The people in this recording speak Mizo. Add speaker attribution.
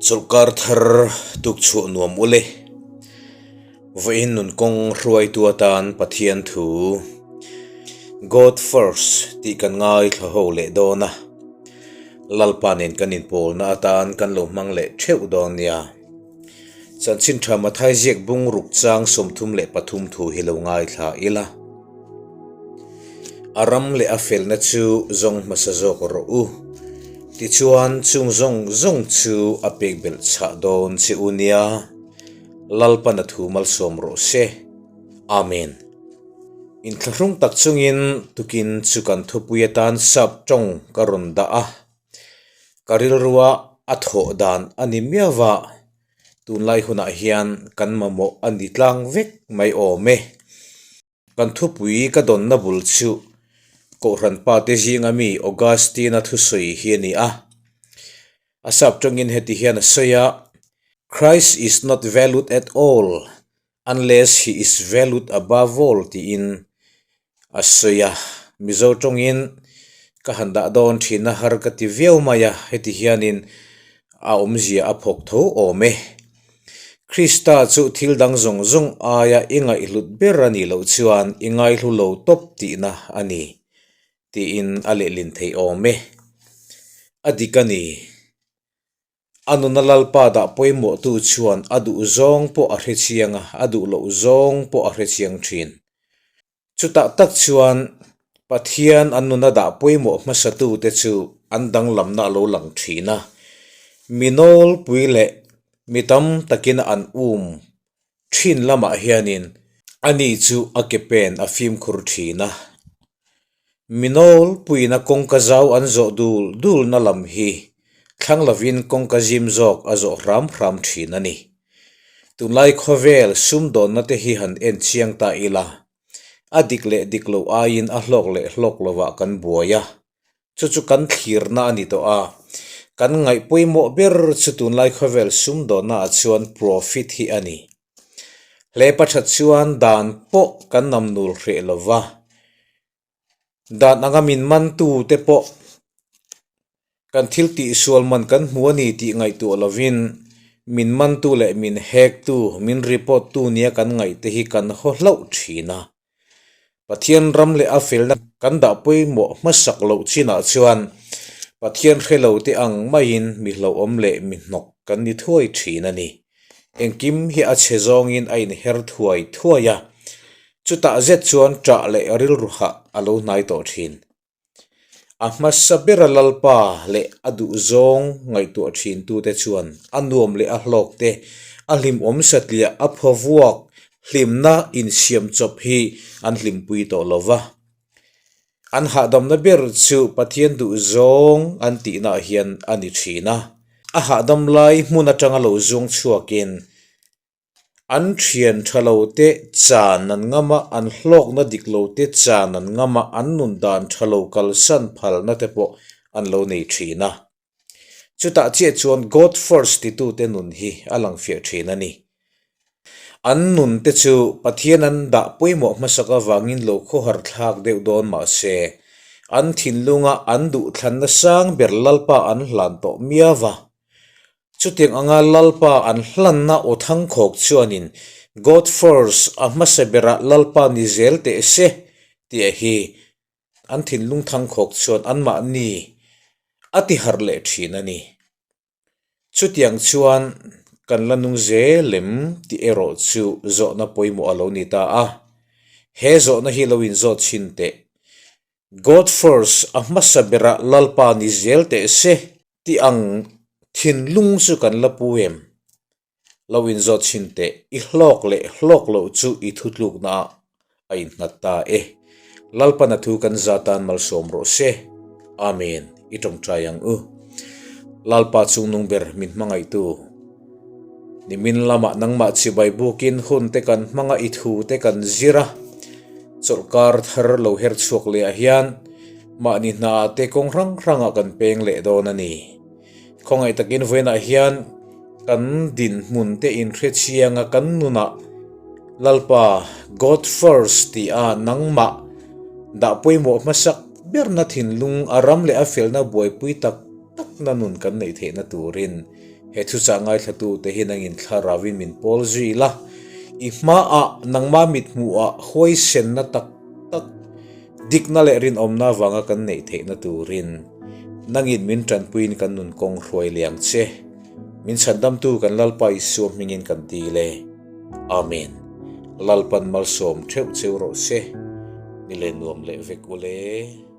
Speaker 1: Chawlhkar thar tukchhuah nuam ule. Vawiin nun kawng hruaitu atan Pathian thu God first tih kan ngaithla ho leh dawn a. Lalpa nen kan inpawlna atan kan lo hmang leh theuh dawn nia. Chanchin tha Mathai ziak bung ruk chang 33 thu hi lo ngaithla ila. A ram leh a felna chu zawng hmasa zawk rawh u. Tichuan chung zawng zawng chu a pek belh chhah dawn che u nia. Lalpan a thu malsawm rawh se. Amen. Inthlahrung tak chungin tukin chu kan thupui atan sap tawng ka rawn dah a. Ka rilrua a thawh dan a ni miau va, tunlai hunah hian kan mamawh a ni tlang vek mai awm e. Kan thupui ka dawnna bul chu Kohhran pa te zinga mi Augustine-a thusawi hi a ni a. A sap tawngin heti hian a sawi a, Christ is not valued at all Unless he is valued above all tiin a sawi a, Mizo tawngin ka han dah dawn thin a har ka ti viau mai a, heti hianin a awmzia a phawk tho awm e. Krista chu thil dang zawng zawng aia i ngaihhlut ber a nih loh chuan i ngaihlu lo tawp tihna a ni tiin a lehlin theih awm e. A dik a ni. A nuna Lalpa dah pawimawhtu chuan a duh zawng pawh a hre chiang a, a duh loh zawng pawh a hre chiang thin. Chutah tak chuan Pathian an nuna dah pawimawh hmasatute chu an danglamna a lo lang thin a, mi nawlpui leh mi tam takin an um thin lamah hianin ani chu a ke pen a fimkhur thin a. Mi nawlpuiin a kawngka zau an zawh dul dulna lam hi thlang lovin kawngka zim zawk a zawh hram hram thin a ni. Tunlai khawvel sumdawnna te hi han en chiang ta ila, a dik leh dik lo aiin a hlawk leh hlawk lovah kan buai a, chu chu kan thlirna a ni tawh a. Kan ngaih pawimawh ber chu tunlai khawvel sumdawnna ah chuan profit hi a ni. Hlepa that chuan dan pawh kan namnul hreh lova, dan anga min mantu te pawh kan thil tihsual man kan hmu a ni tih ngaihtuah lovin min mantu leh min hektu, min report tu nia kan ngaih te hi kan haw hlauh thin a. Pathian ram leh a felna kan dah pawimawh hmasak loh chinah chuan Pathian hre lo te ang maiin mi hlauhawm leh mi hnawk kan ni thuai thin a ni. Engkim hi a chhe zawngin a inher thuai thuai a, chutah zet chuan ṭah leh rilru hah a lo hnai tawh thin. A hmasa bera Lalpa leh a duhzawng ngaihtuah thintute chuan a nuam leh a hlawk te, a hlimawm satliah a phawvuak hlimna insiam chawp hi an hlimpui tawh lo va. An hahdamna ber chu Pathian duhzawng an tihnaah hian a ni thin a. A hahdam lai hmun atanga lo zuang chhuakin An thian tha lo te chan an ngam a, an hlawkna dik lo te chan an ngam a, an nun dan tha lo kalsan phalna te pawh an lo nei thin a. Chutah chiah chuan God first titute nun hi a lang fiah thin a ni. An nun te chu Pathian an dah pawimawh hmasak avangin lo khawhar thlak deuh dawn mah se, an thinlunga an duhthlanna sang ber Lalpa an hlan tawh miau va. Chutiang anga Lalpa an hlanna aw thangkhawk chuanin God first a hmasa berah Lalpa ni zel teh se tih a hi an thinlung thangkhawk chuan anmahni a ti harh leh thin a ni. Chutiang chuan kan la nung zel em tih erawh chu zawhna pawimawh a lo ni ta a. He zawhna hi lo inzawt chhin teh. God first a hmasa berah Lalpa ni zel teh se Ti ang thinlung chu kan la pu em? Lo inzawt chhin teh, i hlawk leh hlawk loh chu i thutlukna ah a innghat ta e. Lalpan a thu kan za tan malsawm rawh se. Amen. I tawngtai ang u. Lalpa chungnung ber min hmangaihtu. Nimin lamah nangmah chibai bukin hun te kan hmanga i thu te kan zir a. Chawlhkar thar lo her chhuak leh ah hian Mahni hna te kawng hrang hrangah kan peng leh dawn a ni. Khawngaih takin vawiinah hian kan dinhmun te inhre chianga kan nunah Lalpa God first tih a nangmah dah pawimawh hmasak berna thinlung a ram leh a felna buaipui tak takna nun kan neih theihna turin. He thuchah ngaithlatute hi nangin thlarauin min pawl zui la, i hmaah nangmah mithmuhah huaisenna tak tak, dikna leh rinawmna avanga kan neih theihna turin nangin min tanpuiin kan nun kawng hruai liang che. Min chhandamtu kan Lalpa Isua hmingin kan dil e. Amen. Lalpan malsawm theuh cheu rawh se. Ni leh nuam leh vek ule.